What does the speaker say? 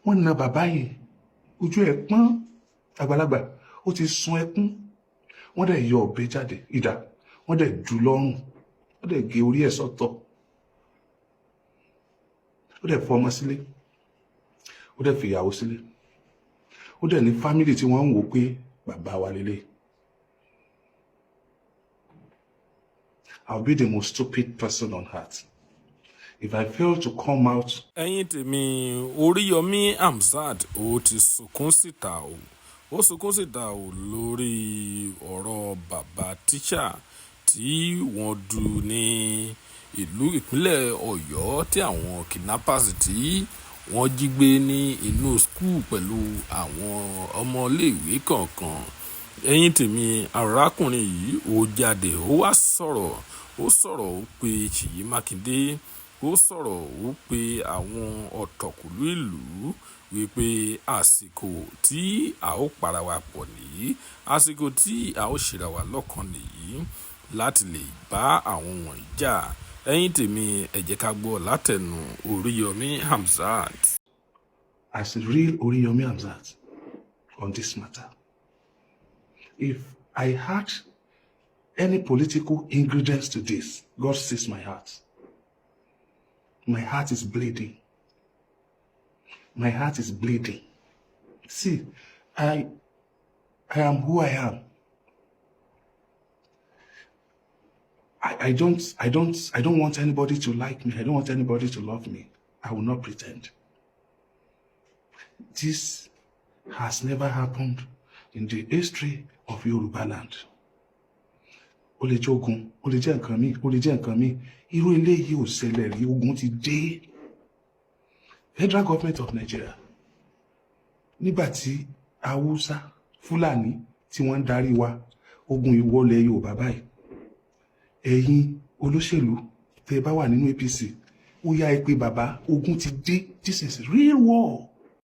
Wọ́n na bàbá yẹn, ojú ẹ̀ pọ́n, àgbàlagbà, ó ti sun ẹkún. Wọ́n dẹ̀ yọ ọ̀bẹ jáde, ìdá, wọ́n dẹ̀ jù lọ́rùn, wọ́n dẹ̀ gé orí ẹ̀ sọ́tọ̀. Ó dẹ̀ fọmọ sílé, ó dẹ̀ fìyàwó sílé, ó dẹ̀ ní family tí wọ́n ń wò pé bàbá wa lélẹ̀. I'll be the most stupid person on earth if I fail to come out. Ẹ̀yin tèmi, Oríyọmí Hamzat ó ti sunkún síta o. Ó sunkún síta o lórí ọ̀rọ̀ bàbá tíṣà tí wọ́n dù ní ìlú ìpínlẹ̀ Ọ̀yọ́, tí àwọn kidnappers tí wọ́n jí gbé ní inú school pẹ̀lú àwọn ọmọléèwé kọ̀ọ̀kan. Ẹ̀yin tèmi, arákùnrin yìí ó jáde, ó wá sọ̀rọ̀. Ó sọ̀rọ̀, ó pe Ṣèyí Mákindé. Ó sọ̀rọ̀, ó pe àwọn ọ̀tọ̀kùlú ìlú wípé àsìkò tí a ó para wa pọ̀ nìyí, àsìkò tí a ó ṣera wa lọ́kàn nìyí láti lè bá àwọn wọ̀nyí jà. Ẹ̀yin tèmi, ẹ jẹ́ ká gbọ́ látẹnu Oríyọmí Hamzat. As real Oriyomi Hamzat on this matter, if I had any political ingredients to this, God sees my heart. My heart is bleeding. My heart is bleeding. See, I am who I am. I don't want anybody to like me. I don't want anybody to love me. I will not pretend. This has never happened in the history of Yoruba land. Ó lè jẹ́ ogun, ó lè jẹ́ nǹkan míì, ó lè jẹ́ nǹkan míì. Irú eléyìí ò ṣẹlẹ̀ rí, ogun ti dé. Federal Government of Nigeria, nígbà tí Haúsá, Fúlàní tí wọ́n ń darí wa, ogun ìwọlẹ̀ Yorùbá báyìí. Ẹ̀yin olóṣèlú tẹ́ ẹ bá wà nínú APC, ó yá, ẹ pé bàbá, ogun ti dé. This is real war.